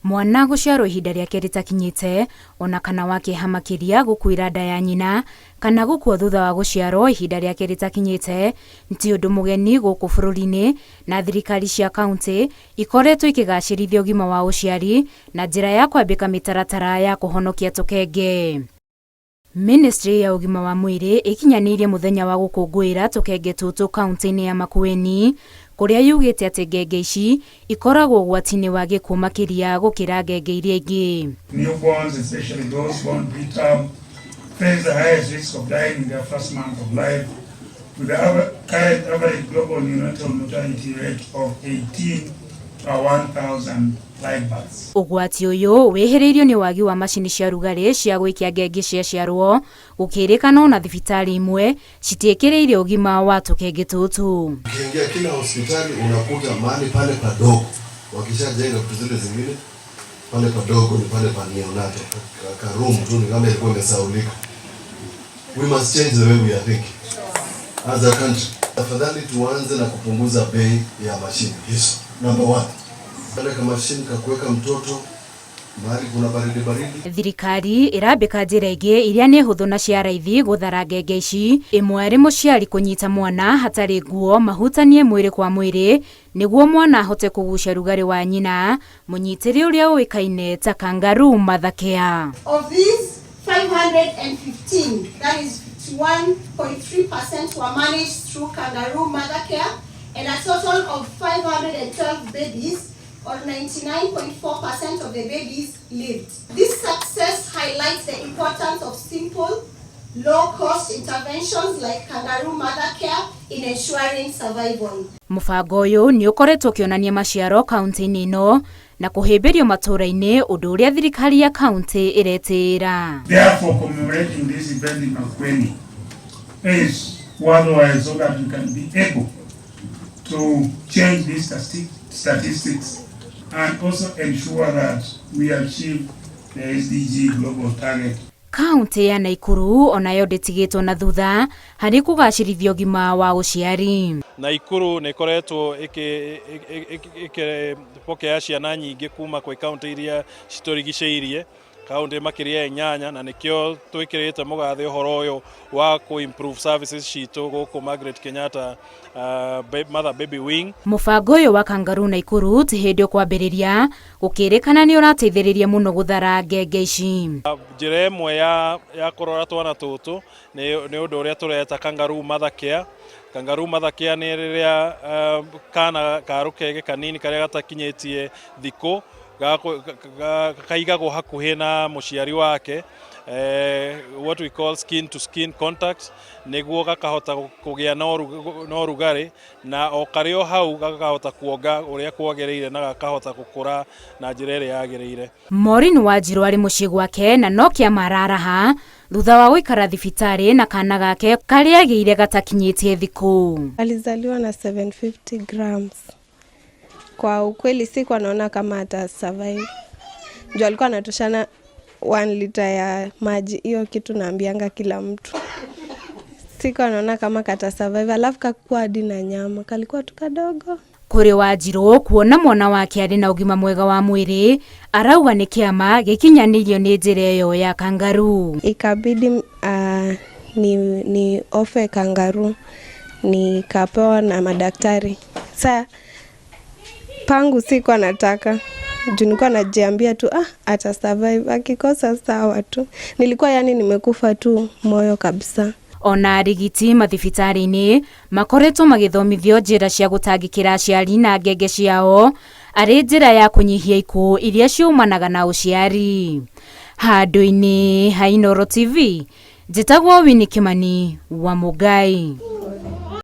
Mwana gũciarwo ihinda rĩake rĩtakinyĩte, ona kana wa kĩeha makĩria gũkuĩra nda ya nyina, kana gũkua thutha wa gũciarwo ihinda rĩake rĩtakinyĩte, ti ũndũ mũgeni gũkũ bũrũri-inĩ, na thirikari cia kauntĩ ikoretwo ikĩgacĩrithia ũgima wa ũciari na njĩra ya kwambĩka mĩtaratara ya kũhonokia tũkenge. Ministry ya ũgima wa mwĩrĩ ĩkinyanĩirie mũthenya wa gũkũngũĩra tũkenge tũtũ kauntĩ-inĩ ya Makueni, kũrĩa yugĩte atĩ ngenge ici ikoragwo ũgwati-inĩ wa gĩkuũ makĩria gũkĩra ngenge iria ingĩ. Newborns, especially those born preterm, face the highest risk of dying in their first month of life, with the current average global neonatal mortality rate of 18 per 1,000 live births. Ũgwati ũyũ wĩhĩrĩirio nĩ wagi wa macini cia rugarĩ cia gũikia ngenge ciaciarwo, gũkĩrĩkana ona thibitarĩ imwe citiĩkĩrĩire ũgima wa tũkenge tũtũ. Ukiingia kila hospitali unakuta mahali pale padogo, wakishajenga vitu zile zingine, pale padogo ni pale pa neonatal, ka room tu ni kama ilikuwa imesahaulika. We must change the way we are thinking as a country. Afadhali tuanze na kupunguza bei ya mashini hizo, number one. Pale kama mashini kakuweka mtoto mahali kuna baridi baridi. Thirikari ĩrambĩka njĩra ingĩ iria nĩ hũthũ na cia raithi gũthara ngenge ici, ĩmwe arĩ mũciari kũnyita mwana hatarĩ nguo mahutanie mwĩrĩ kwa mwĩrĩ nĩguo mwana ahote kũgucia rugarĩ wa nyina, mũnyitĩre ũrĩa ũĩkaine ta kangaroo mother care. Of these 515, that is 51.3%, were managed through kangaroo mother care, and a total of 512 babies, or 99.4% of the babies, lived. This success highlights the importance of simple, low-cost interventions like kangaroo mother care in ensuring survival. Mũbango ũyũ nĩ ũkoretwo ũkĩonania maciaro kaunti-inĩ ĩno na kũhĩmbĩrio matũũra-inĩ, ũndũ ũrĩa thirikari ya kaunti ĩretĩĩra. Therefore, commemorating this event in Makueni is worthwhile so that we can be able to change these statistics and also ensure that we achieve the SDG global target. Kaunti ya Naikuru onayo ndĩtigĩtwo na thutha harĩ kũgacĩrithia ũgima wa ũciari. Naikuru nĩ ĩkoretwo ĩkĩpokea ciana nyingĩ kuma kwĩ kaunti iria citũrigicĩirie, kaunti makĩria ya inyanya, na nĩkĩo twĩkĩrĩte mũgathe ũhoro ũyũ wa kũ improve services citũ gũkũ Margaret Kenyatta Mother Baby Wing. Mũbango ũyũ wa Kangaroo Naikuru ti hĩndĩ ũkwambĩrĩria, gũkĩrĩkana nĩ ũrateithĩrĩria mũno gũthara ngenge ici. Njĩra ĩmwe ya kũrora twana tũtũ nĩ ũndũ ũrĩa tũreta Kangaroo Mother Care. Kangaroo Mother Care nĩ rĩrĩa kana ka rũkenge kanini karĩa gatakinyĩtie thikũ kaigagwo hakuhĩ na mũciari wake, what we call skin to skin contact, nĩguo gakahota kũgĩa na ũrugarĩ, na o karĩ o hau gakahota kuonga ũrĩa kwagĩrĩire na gakahota gũkũra na njĩra ĩrĩa yagĩrĩire. Maureen Wanjiru arĩ mũciĩ gwake na no kĩama araraha thutha wa gũikara thibitarĩ na kana gake karĩa agĩire gatakinyĩtie thikũ. Alizaliwa na 750 grams. Kwa ukweli sikuwa naona kama ata survive. Juu alikuwa anatoshana 1 liter ya maji, hiyo kitu naambianga kila mtu. Sikuwa naona kama kata survive, alafu kakuwa hadi na nyama, kalikuwa tu kadogo. Kũrĩ Wanjiru kuona mwana wake arĩ na ũgima mwega wa mwĩrĩ, arauga nĩ kĩama gĩkinyanĩirio nĩ njĩra ĩyo ya kangaroo. Ikabidi ni offer kangaroo, nikapewa na madaktari. Sa pangu sikuwa nataka, juu nilikuwa najiambia tu, ata survive, akikosa sawa tu. Nilikuwa yani nimekufa tu moyo kabisa. Ona arigiti mathibitarĩ-inĩ makoretwo magĩthomithio njĩra cia gũtangĩkĩra aciari na ngenge ciao arĩ njĩra ya kũnyihia ikuũ iria ciumanaga na ũciari. Handũ-inĩ ha Inooro TV, njĩtagwo Winnie Kimani wa Mũngai.